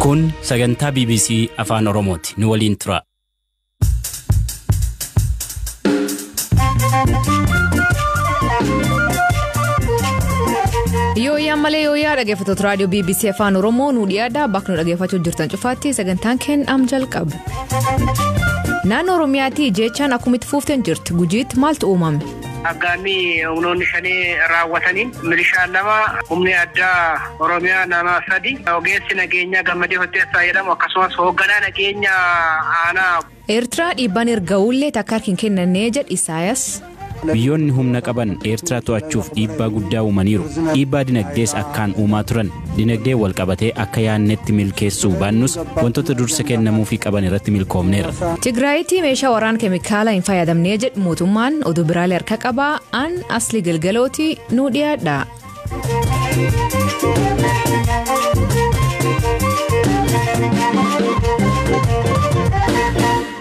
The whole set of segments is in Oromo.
Kun sagantaa BBC Afaan Oromooti. Nu waliin tura. Yooyyaa malee yooyyaa dhaggeeffattoota raadiyoo BBC Afaan Oromoo nu dhiyaadha. Bakka nu dhaggeeffachuu jirtan cufaatti sagantaan keenya am jalqabu. Naannoo Oromiyaatti jechaan akkumitti fuufteen jirti. Gujiitti maaltu uumame? Aggaamii humnoonni shanii raawwataniin milishaan 2, humni addaa Oromiyaa nama 3, ogeessi nageenyaa Gammadee Hotteessaa jedhamu akkasumas hoogganaa nageenyaa aanaa. Eertiraa dhiibbaan erga'uullee takka harki hin kennannee jedhi Isaayaas. Biyyoonni humna qaban Eertiraa to'achuuf dhiibbaa guddaa uumaniiru. Dhiibbaa dinagdees akkaan uumaa turan. Dinagdee wal qabatee akka yaadnetti milkeessuu baannus wantoota dursa kennamuufii qaban irratti milkoomneerra. Tigraayitti meeshaa waraana keemikaala hin fayyadamnee jedhu mootummaan oduu biraalee harka qabaa an asli galgalooti nu dhiyaadha.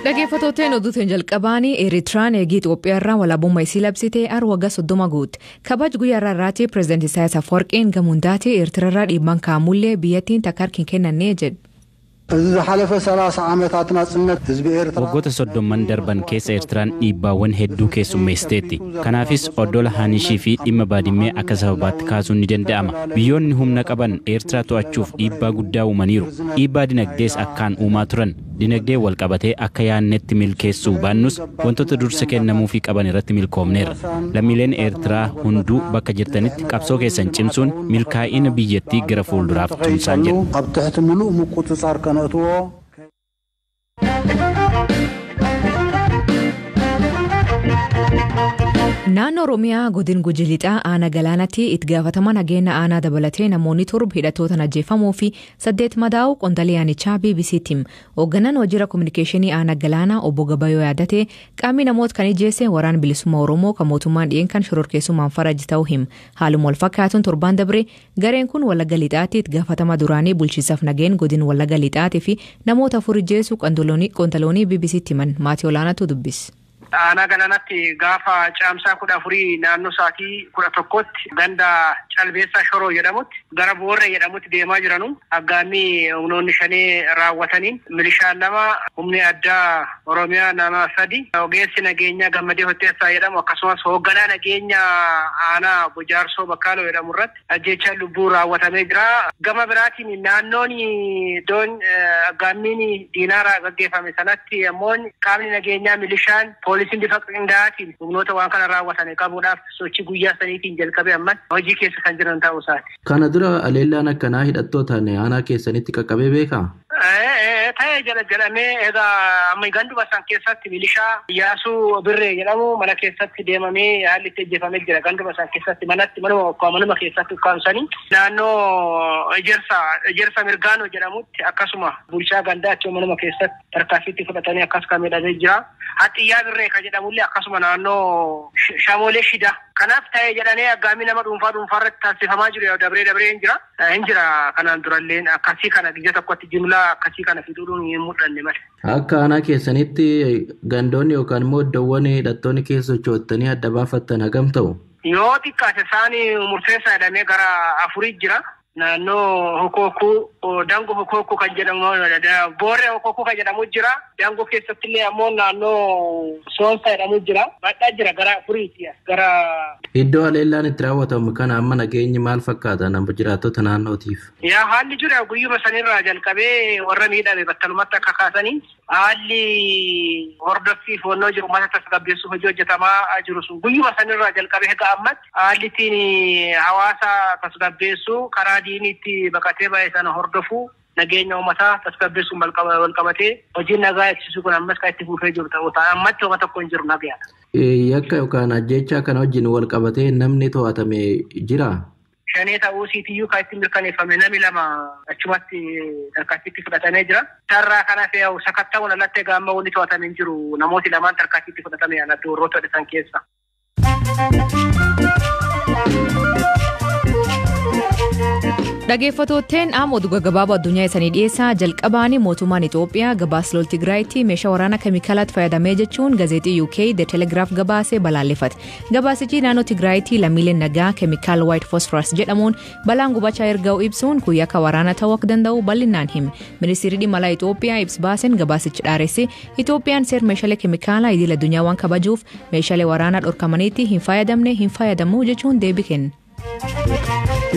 Dhaggeeffattooteen oduutiin jalqabaanii Eritiraan eegii Itoophiyaa irraa walaabummaa isii labsitee waggaa 30 guutte. Kabaj guyyaa irraa irraatti pireezidaantii Isaayyaas Afwerqiin gamundaatti Eertiraarraa dhiibbaan kaa'amullee biyyattiin takka harki hin kennannee jedhe. እዚ ዝሓለፈ 30 ዓመታት ናጽነት ህዝቢ ኤርትራ Waggoota soddomman darban keessa Eertiraan dhiibbaawwan hedduu keessummeessiteetti. Kanaafis oddola Haanishii fi dhimma Baadimmee akka sababaatti kaasuun ni danda'ama. Biyyoonni humna qaban Eertiraa to'achuuf dhiibbaa guddaa uumaniiru. Dhiibbaa dinagdees akkaan uumaa turan. Dinagdee wal qabatee akka yaadnetti milkeessuu baannus wantoota dursa kennamuufii qaban irratti milkoomneerra. Lammiileen Eertiraa hunduu bakka jirtanitti qabsoo keessan cimsuun milkaa'ina biyyattii gara fuulduraaf tumsaan jedhu. ኣብ ትሕቲ ሙሉእ ምቁፅፃር ከነእትዎ Naannoo Oromiyaa godin Gujii Lixaa aanaa galaanatti itti gaafatama nageenya aanaa dabalatee namoonni 7 hidhattootaan ajjeefamuu fi 8 madaa'uu qondaalli aanichaa BBC'tti hime. Hoogganaan waajjira kominikeeshinii aanaa galaanaa obbo Gabayoo yaadatee qaamni namoota kan ijjeesse waraana bilisummaa Oromoo kan mootummaan dhiyeen kan shororkeessummaan farajji ta'uu hima. Haaluma wal fakkaatuun torbaan dabre gareen kun Wallagga Lixaatti itti gaafatama duraanii bulchiinsaaf nageen godin Wallagga Lixaatii fi namoota 4 ijjeessuu qondaloonii BBC'tti himan. Maatii olaanaatu dubbise. Aanaa galaanatti gaafa caamsaa 14 naannoo sa'aatii 11tti ganda Calbeessaa Shoroo jedhamutti gara Boorree jedhamutti deemaa jiranu aggaamii humnoonni shanii raawwataniin milishaan 2, humni addaa Oromiyaa nama 3, ogeessi nageenyaa Gammadee Hotteessaa jedhamu akkasumas hoogganaa nageenyaa aanaa obbo Jaarsoo Bakkaaloo jedhamu irratti ajjeechaan lubbuu raawwatamee jira. Gama biraatiin naannoon iddoon aggaamiin diinaaraa gaggeeffame sanatti ammoo qaamni nageenyaa milishaan poolisiin bifa qindaa'aatiin humnoota waan kana raawwatan qabuudhaaf sochii guyyaa saniitiin jalqabee ammas hojii keessa kan jiran ta'uu isaati. Kana dura aleellaan akkanaa hidhattootaan aanaa keessanitti qaqqabee beekaa? Ta'ee jala jedhamee egaa amma ganduma san keessatti milishaa Iyyaasuu Birree jedhamu mana keessatti deemamee haalli itti ajjeefamee jira. Ganduma san keessatti manatti manuma keessatti ukkaamsanii naannoo ejersa Mirgaanoo jedhamutti akkasuma bulchaa gandaa achii manuma keessatti tarkaanfiitti fudhatanii akkas kan miidhamee jira. Haxxiyyaa Birree kan jedhamullee akkasuma naannoo Shamoolee Shida. Kanaaf ta'ee jedhanii aggaamii nama dhuunfaa dhuunfaa irratti taasifamaa jiru dabree dabree hin jira. Hin jira kanaan durallee akkasii kana biyya tokkotti jimlaa akkasii kana fiduudhaan hin mul'anne malee. Akka aanaa keessanitti gandoonni yookaan immoo iddoowwan hidhattoonni keessa socho'attanii adda baafattan hagam ta'u? Yoo xiqqaate isaan murteessaa jedhamee gara 4 jira. Naannoo Hokookuu, Dangoo Hokookuu kan jedhamu, Boorree Hokookuu kan jedhamu jira. Dangoo keessatti illee ammoo naannoo Soonsaa jedhamu jira. Bal'aa jira gara 4 gara. Iddoo haleellaan itti raawwatamu kana amma nageenyi maal fakkaata nama jiraattota naannootiif? Yaa haalli jiru guyyuma sanirraa jalqabee warra miidhame battalumatti akka kaasanii haalli hordoffii foonnoo jiru uummata tasgabbeessuuf hojii hojjetamaa jiru sun guyyuma sanirraa jalqabee hanga ammatti haalli ittiin hawaasa tasgabbeessuu karaa diiniitti baqatee ba'e sana hordofuu nageenya uummataa tasgabbeessuun wal qabatee hojiin nagaa eegsisuu kun ammas kan itti fufee jiru ta'uu ta'a. Ammatti homa tokko hin jiru nagaadha. Yakka yookaan ajjeechaa kana wajjin wal qabatee namni to'atame jira? Shanee ta'uu siitiyyuu kan itti mirkaneeffame namni 2 achumatti tarkaanfiitti fudhatamee jira. Tarraa kanaaf yaa'u sakatta'uun alatti egaa amma wanni to'atame hin jiru. Namooti lamaan tarkaanfiitti fudhatame alatti warroota hidhatan keessa. Dhaggeeffattootteen amma oduu gaggabaaboo addunyaa isanii dhiyeessaa jalqabaanii mootummaan Itoophiyaa gabaasa lol Tigraayitti meeshaa waraanaa keemikaalaatti fayyadamee jechuun gazeexii UK The Telegraph gabaasee balaaleffate. Gabaasichi naannoo Tigraayitti lammiileen nagaa keemikaal White Phosphorus jedhamuun balaan gubachaa erga'u ibsuun kun yakka waraanaa ta'uu akka danda'u bal'inaan hime. Ministeerri dhimma alaa Itoophiyaa ibsa baaseen gabaasichi dhaaresse Itoophiyaan seera meeshaalee keemikaalaa idil addunyaa waan kabajuuf meeshaalee waraanaa dhorkamaniitti hin fayyadamne hin fayyadamu jechuun deebii kenne.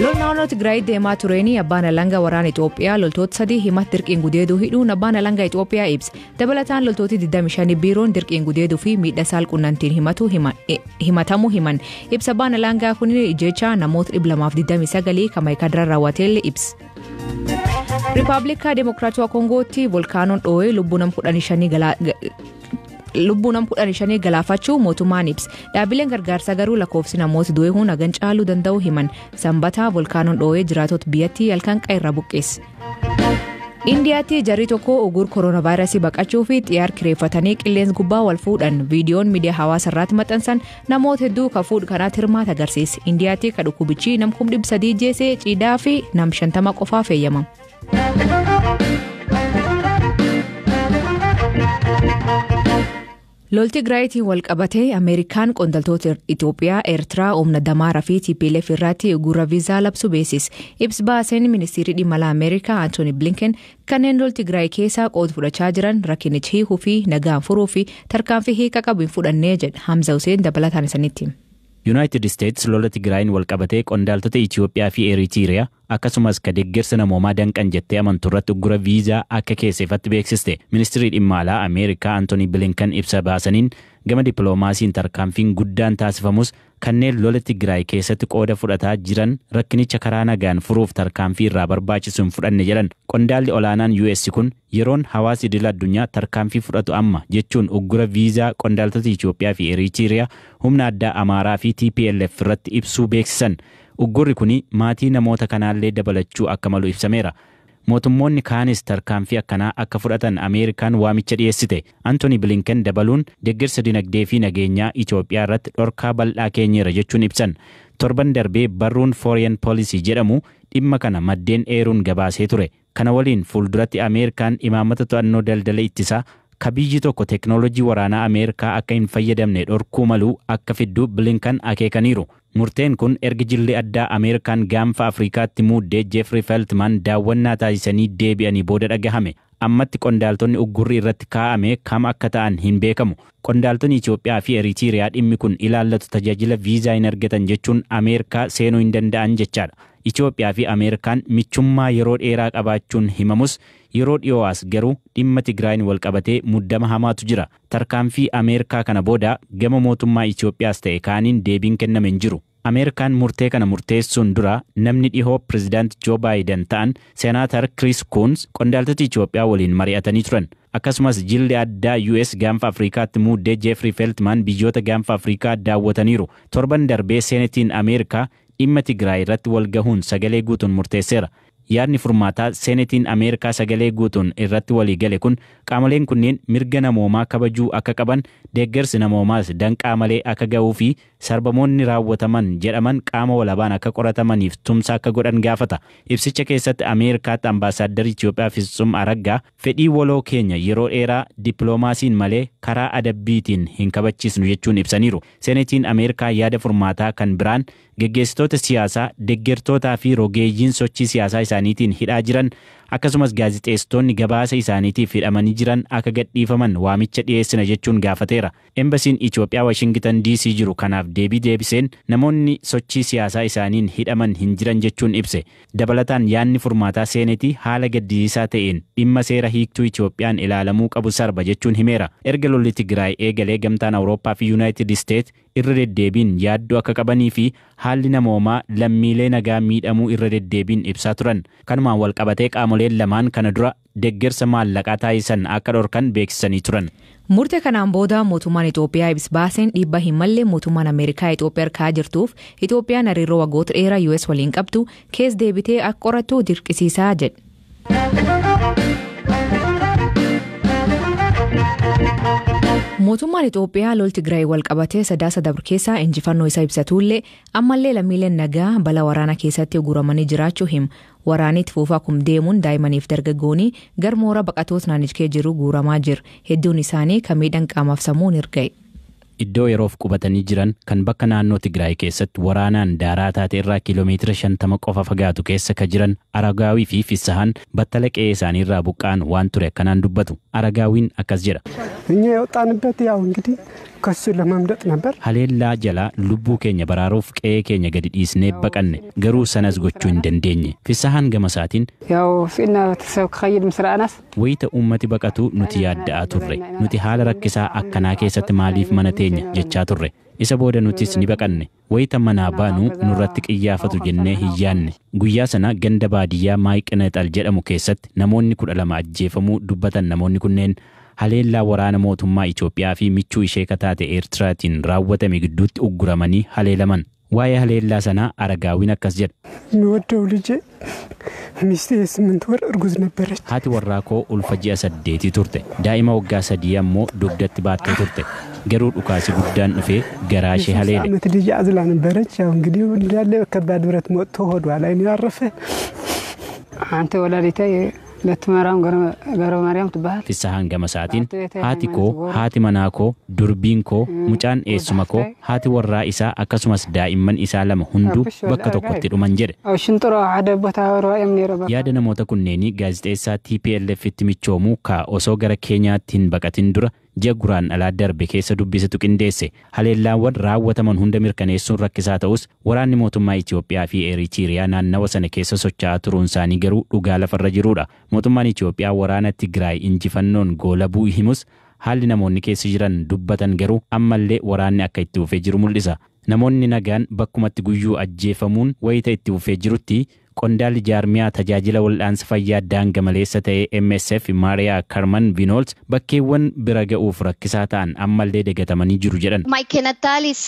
Lol naannoo Tigraay deemaa tureeni abbaan alangaa waraana Itoophiyaa loltoota sadii himatti dirqiin gudeeduu hidhuun abbaan alangaa Itoophiyaa ibse. Dabalataan loltooti 25 biiroon dirqiin gudeeduu fi miidhaa saalqunnamtiin himatamuu himan. Ibsa abbaan alangaa kun jecha namoota 229 kan Maayikaadraa raawwateellee ibsa. Riippaabilikaa Dimokiraatawaa Koongootti volkaanoon dhoo'ee lubbuu nama 15 galaafachuu mootummaan ibsa. Dhaabbileen gargaarsaa garuu lakkoofsi namoota du'e hun hagan caaluu danda'u himan. Sanbataa volkaanoon dhoo'ee jiraatota biyyattii halkan qeerra buqqeesse. Indiyaatti jarri tokko ugur kooronaavaayirasii baqachuu fi xiyyaara kireeffatanii qilleensa gubbaa wal fuudhan viidiyoon miidiyaa hawaasaa irratti maxxansan namoota hedduu kan fuudhu kanaatti hirmaata agarsiise. Indiyaatti kan dhukkubichi nam 300,000 jeesee ciidaa fi nam 50 qofaaf eeyyamama. Lol Tigraayitiin wal qabatee Ameerikaan qondaaltota Itoophiyaa, Eertiraa, humna Damaaraa fi TPLF irratti uggura viizaa labsuu beeksise. Ibsa baaseen ministeerri dhimma alaa Ameerikaa Antooni Blinken kanneen lol Tigraay keessaa qooda fudhachaa jiran rakkinicha hiikuu fi nagaan furuu fi tarkaanfii hiika qabu hin fudhannee jedha. Hamza Hussein dabalataan isanitti. Yuunaayitid Isteets lola Tigraayin wal qabatee qondaaltota Itoophiyaa fi Eritiriyaa akkasumas ka deeggarsa namoomaa danqan jettee amantu irratti uggura viizaa akka keesseefatti beeksiste. Ministeerri dhimma alaa Ameerikaa Antooni Blinken ibsa baasaniin gama dippiloomaasiin tarkaanfiin guddaan taasifamus kanneen lola Tigraay keessatti qooda fudhataa jiran rakkinicha karaa nagaan furuuf tarkaanfii irraa barbaachisu hin fudhanne jedhan. Qondaalli olaanaan US kun yeroon hawaasi idil addunyaa tarkaanfii fudhatu amma jechuun uggura viizaa qondaaltota Itoophiyaa fi Eritiriyaa humna addaa Amaaraa fi TPLF irratti ibsuu beeksisan. Uggurri kun maatii namoota kanaallee dabalachuu akka malu ibsameera. Mootummoonni kaanis tarkaanfii akkanaa akka fudhatan Ameerikaan waamicha dhiyeessite. Antooni Blinken dabaluun deeggarsa dinagdee fi nageenyaa Itoophiyaa irratti dhorkaa bal'aa keenyeera jechuun ibsan. Torban darbee barruun Foreign Policy jedhamu dhimma kana maddeen eeruun gabaasee ture. Kana waliin fuulduratti Ameerikaan imaammata to'annoo daldala ittisaa ka biyyi tokko teeknooloojii waraanaa Ameerikaa akka hin fayyadamne dhorkuu malu akka fiddu Blinken akeekaniiru. Murteen kun erga jilli addaa Ameerikaan gaanfa Afrikaatti muuddee Jeffrey Feltman daawwannaa taasisanii deebi'anii booda dhagahame. Ammatti qondaaltonni uggurri irratti kaa'ame kam akka ta'an hin beekamu. Qondaaltonni Itoophiyaa fi Eritiriyaa dhimmi kun ilaallatu tajaajila viizaa hin argatan jechuun Ameerikaa seenuu hin danda'an jechaadha. Itoophiyaa fi Ameerikaan michummaa yeroo dheeraa qabaachuun himamus yeroo dhiyoo as garuu dhimma Tigraayin wal qabatee muddama hamaatu jira. Tarkaanfii Ameerikaa kana booda gama mootummaa Itoophiyaas ta'e kaaniin deebiin kenname hin jiru. Ameerikaan murtee kana murteessuun dura namni dhihoo pirezidaanti Joo Baayiden ta'an Seenaatar Chris Coons qondaaltota Itoophiyaa waliin mari'atanii turan. Akkasumas jilli addaa US gaanfa Afrikaatti muuddee Jeffrey Feltman biyyoota gaanfa Afrikaa daawwataniiru. Torban darbee Seenetiin Ameerikaa dhimma Tigraay irratti wal gahuun sagalee guutuun murteesseera. Yaadni furmaataa Seenetiin Ameerikaa sagalee guutuun irratti walii gale kun qaamoleen kunneen mirga namoomaa kabajuu akka qaban, deeggarsi namoomaas danqaa malee akka ga'uu fi sarbamoonni raawwataman jedhaman qaama walabaan akka qoratamaniif tumsa akka godhan gaafata. Ibsicha keessatti Ameerikaatti ambaasaaddar Itoophiyaa Fitsum Araggaa fedhii waloo keenya yeroo dheeraa dippiloomaasiin malee karaa adabbiitiin hin kabachiisnu jechuun ibsaniiru. Seenetiin Ameerikaa yaada furmaataa kan biraan geggeessitoota siyaasaa, deeggartootaa fi rogeeyyiin sochii siyaasaa isaaniitiin hidhaa jiran akkasumas gaazixeessitoonni gabaasa isaaniitiif hidhamanii jiran akka gadhiifaman waamicha dhiyeessina jechuun gaafateera. Embasiin Itoophiyaa Washingitan DC jiru kanaaf deebii deebiseen namoonni sochii siyaasaa isaaniin hidhaman hin jiran jechuun ibse. Dabalataan yaadni furmaataa seenetii haala gaddisiisaa ta'een dhimma seera hiiktuu Itoophiyaan ilaalamuu qabu sarba jechuun himeera. Erga lolli Tigraay eegalee gamtaan Awurooppaa fi Yuunaayitid Isteet irra deddeebiin yaaddoo akka qabanii fi haalli namoomaa lammiilee nagaa miidhamuu irra deddeebiin ibsaa turan. Kanumaan wal qabatee qaamoleen lamaan kana dura deeggarsa maallaqaa taasisan akka dhorkan beeksisanii turan. Murtee kanaan booda mootummaan Itoophiyaa ibsa baaseen dhiibbaa hin malle mootummaan Ameerikaa Itoophiyaa harkaa jirtuuf Itoophiyaan hariiroo waggoota dheeraa US waliin qabdu keessa deebitee akka qorattu dirqisiisaa jedhe. Mootummaan Itoophiyaa lol Tigraay wal qabatee sadaasa dabre keessaa injifannoo isaa ibsatullee ammallee lammiileen nagaa balaa waraanaa keessatti uguramanii jiraachuu himu. Waraanitti fuufaa kum deemuun daa'immaniif dargaggoonni gar moora baqatoota naannicha jiru guuramaa jira. Hedduun isaanii kan miidhan qaamaaf sammuun hirga'e. Iddoo yeroof qubatanii jiran kan bakka naannoo Tigraay keessatti waraanaan daaraa taate irraa kiiloomeetira 50 qofa fagaatu keessa ka jiran Aragaawii fi Fissahaan battala qe'ee isaanii irraa buqqa'an waan ture akkanaan dubbatu. Aragaawiin akkas jedha. እኛ የወጣንበት ያው እንግዲህ ከሱ ለማምለጥ ነበር። Haleellaa jalaa lubbuu keenya baraaruuf qe'ee keenya gadi dhiisnee baqanne, garuu sanas gochuu hin dandeenye. Fissahaan gama isaatiin, ያው ስኢና ሰብ ክኸይድ ምስ ረኣናስ wayita uummati baqatu nuti yaadda'aa turre. Nuti haala rakkisaa akkanaa keessatti maaliif mana teenya jechaa turre. Isa booda nutis ni baqanne. Wayita manaa baanu nurratti qiyyaafatu jennee hin yaanne. Guyyaa sana ganda baadiyyaa Maayiqinaxal jedhamu keessatti namoonni 12 ajjeefamuu dubbatan. Namoonni kunneen haleellaa waraana mootummaa Itoophiyaa fi michuu ishee kataate Eertiraatiin raawwatame gidduutti ugguramanii haleelaman. Waa'ee haleellaa sanaa Aragaawiin akkas jedha. የሚወደው ልጄ ሚስቴ የ8 ወር እርጉዝ ነበረች። Haati warraa koo ulfa ji'a 8 turte. Daa'ima waggaa 3 ammoo dugdatti baattee turte. Garuu dhukaasi guddaan dhufee garaa ishee የሶስት haleele. ዓመት ልጅ አዝላ ነበረች። ያው እንግዲህ እንዳለ ከባድ ብረት ወጥቶ ሆዷ ላይ ነው ያረፈ። ሓንቲ ወላዲተይ ለትመራም ገብረ ማርያም ትበሃል። Fissahaan gama isaatiin, haati koo, haati manaa koo, durbiin koo, mucaan eessuma koo, haati warraa isaa akkasumas daa'imman isaa lama hunduu bakka tokkotti dhuman jedhe. ኣብ ሽንጥሮ ሓደ ቦታ ረኣዮም ነይረ። Yaada namoota kunneenii gaazexeessaa TPLF itti michoomuu ka osoo gara Keenyaatti hin baqatin dura ji'a Guraandhalaa darbe keessa dubbisetu qindeesse. Haleellaawwan raawwataman hunda mirkaneessuun rakkisaa ta'us, waraanni mootummaa Itoophiyaa fi Eritiriyaa naannawa sana keessa socho'aa turuun isaanii garuu dhugaa lafarra jirudha. Mootummaan Itoophiyaa waraana Tigraay injifannoon goolabuu himus, haalli namoonni keessa jiran dubbatan garuu ammallee waraanni akka itti fufee jiru mul'isa. Namoonni nagaan bakkumatti guyyuu ajjeefamuun wayita itti fufee jirutti, qondaalli jaarmiyaa tajaajila wal'aansa fayyaa daanga maleessa ta'e MSF Maariyaa Karman Vinolt bakkeewwan bira ga'uuf rakkisaa ta'an ammallee dagatamanii jiru jedhan. Maikenattal is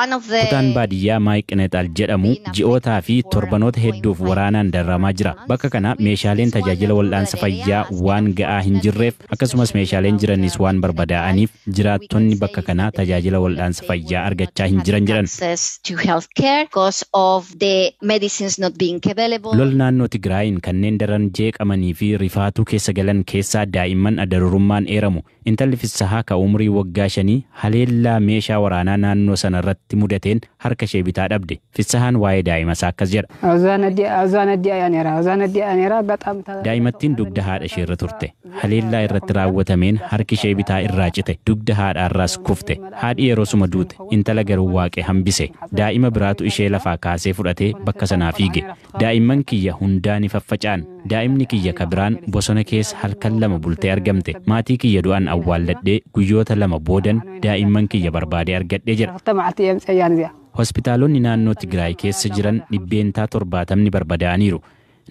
one of the Kutaan baadiyyaa Maayiqinaxal jedhamu ji'ootaa fi torbanoota hedduuf waraanaan darramaa jira. Bakka kana meeshaaleen tajaajila wal'aansa fayyaa waan ga'aa hin jirreef, akkasumas meeshaaleen jiranis waan barbadaa'aniif, jiraattonni bakka kanaa tajaajila wal'aansa fayyaa argachaa hin jiran jedhan. Access to healthcare because of the medicines not being available. Lol naannoo Tigraayin kanneen daran jeeqamanii fi rifaatuu keessa galan keessaa daa'imman adarurummaan eeramu. Intalli Fissahaa ka umurii waggaa 5 haleellaa meeshaa waraanaa naannoo sana irratti mudateen harka ishee bitaa dhabde. Fissahaan waa'ee daa'ima isaa akkas jedha. ኣብዛ ነዲኣ እያ ነራ፣ ኣብዛ ነዲኣ ነራ ኣጋጣሚ Daa'imattiin dugda haadha ishee irra turte. Haleellaa irratti raawwatameen harki ishee bitaa irraa cite. Dugda haadhaarraas kufte. Haadhi yeroo suma duute. Intala garuu waaqee hambise. Daa'ima biraatu ishee lafaa kaasee fudhatee bakka sanaa fiige. Daa'imman kiyya hundaa ni faffaca'an. Daa'imni kiyya ka biraan bosona keessa halkan 2 bultee argamte. Maatii kiyya du'an awwaalladhee guyyoota 2 boodan daa'imman kiyya barbaadee argadhee jedha. 2 መዓልቲ እየ ምፀያን እዚኣ። Hospitaalonni naannoo Tigraay keessa jiran 70% barbadaa'aniiru.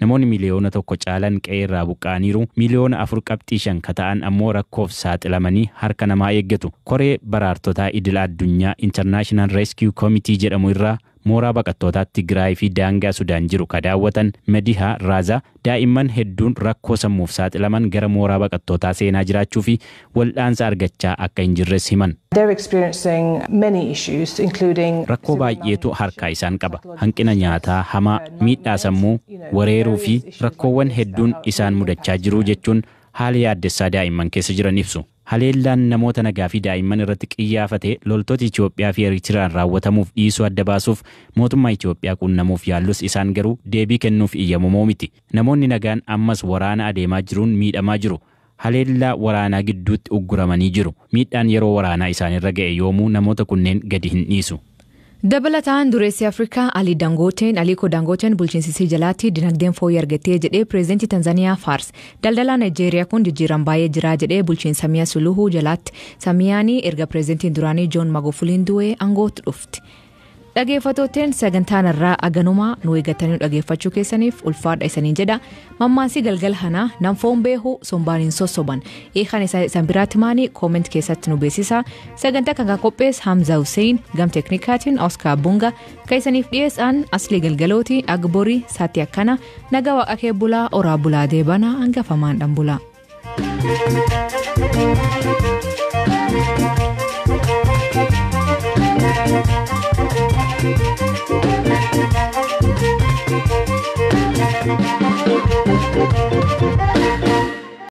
Namoonni 1 miliyoona caalan qe'ee irraa buqqa'aniiru. 4.5 miliyoona ka ta'an ammoo rakkoof saaxilamanii harka namaa eeggatu. Koree baraartotaa idila addunyaa International Rescue Committee jedhamu irraa mooraa baqattootaa Tigraay fi daangaa Sudaan jiru ka daawwatan Madihaa Raazaa, daa'imman hedduun rakkoo sammuuf saaxilaman gara mooraa baqattootaa seenaa jiraachuu fi wal'aansa argachaa akka hin jirres himan. They're experiencing many issues, including Rakkoo baay'eetu harkaa isaan qaba. Hanqina nyaataa hamaa, miidhaa sammuu, wareeruu fi rakkoowwan hedduun isaan mudachaa jiru jechuun haala yaaddessaa daa'imman keessa jiran ibsu. Haleellaan namoota nagaa fi daa'imman irratti qiyyaafate loltoota Itoophiyaa fi Eritiraan raawwatamuuf dhiisuu adda baasuuf mootummaa Itoophiyaa qunnamuuf yaallus, isaan garuu deebii kennuuf iyyamamoo miti. Namoonni nagaan ammas waraana adeemaa jiruun miidhamaa jiru. Haleellaa waraanaa gidduutti ugguramanii jiru. Miidhaan yeroo waraanaa isaanirra ga'e yoomuu namoota kunneen gadi hin dhiisu. Dabalataan dureessi Afrikaa Ali Dangooteen, Aliko Dangooteen, bulchiinsisii jalaatti dinagdeen fooyyee argattee jedhee pireezidantii Tanzaniyaa faarse. Daldalaa Naayijeeriyaa kun jijjiiran baay'ee jiraa jedhee bulchiinsa Samiyaa Suluhuu jalaatti. Samiyaanii erga pireezidantiin duraanii Joon Magufuliin du'ee aangootti dhufti. Dhageeffattootteen, sagantaan irraa aganumaa nu eeggatanii dhageeffachuu keessaniif ulfaadha isaniin jedha. Mammaansii galgal hanaa nam foon beeku sombaan hin sossoban. Eekan isaan biraatti maanii comment keessatti nu beeksisa. Sagantaa kan qophees Hamza Hussein, gam teeknikaatiin Oscar Bunga, kan isaniif dhiyeessan Aslii Galgalooti. Agborii saatti akkana nagaa waaqa kee bulaa, oraa bulaa, deebanaa hangafamaan dhan bulaa.